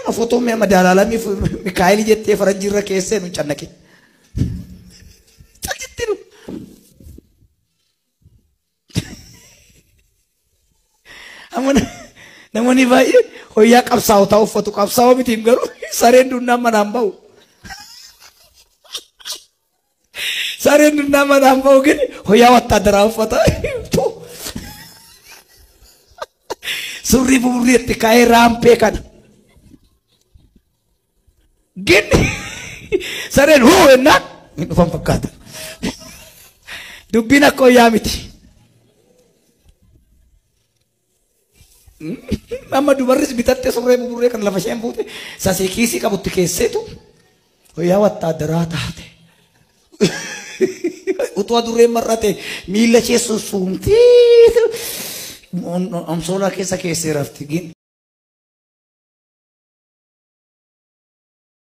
Amma footoo mi'a madaalaalamii Mikaa'el jettee faranjiirra keessee nu cannaqe. Caljitti nu. Amma namoonni baay'een hoyyaa qabsaa'otaa uffatu qabsaa'oo mitiin garuu sareen dunnaan manaan ba'u. Sareen dunnaan manaan ba'u gini hoyyaa wattaadaraa uffata. Surrii buburrii itti kaa'ee raampee kana. Gini sareen huu ennaan hin dhufan fakkaata. Dubbiin akka hoyyaa miti. Amma dubarris bitattee surree buburree kan lafa isheen fuute sasii kiisii qabutti keesseetu hoyyaa wattaadaraa taate. Utuu adurreen mar'ate miila ishee sussuumtee amsoolaa keessa keessee rafti.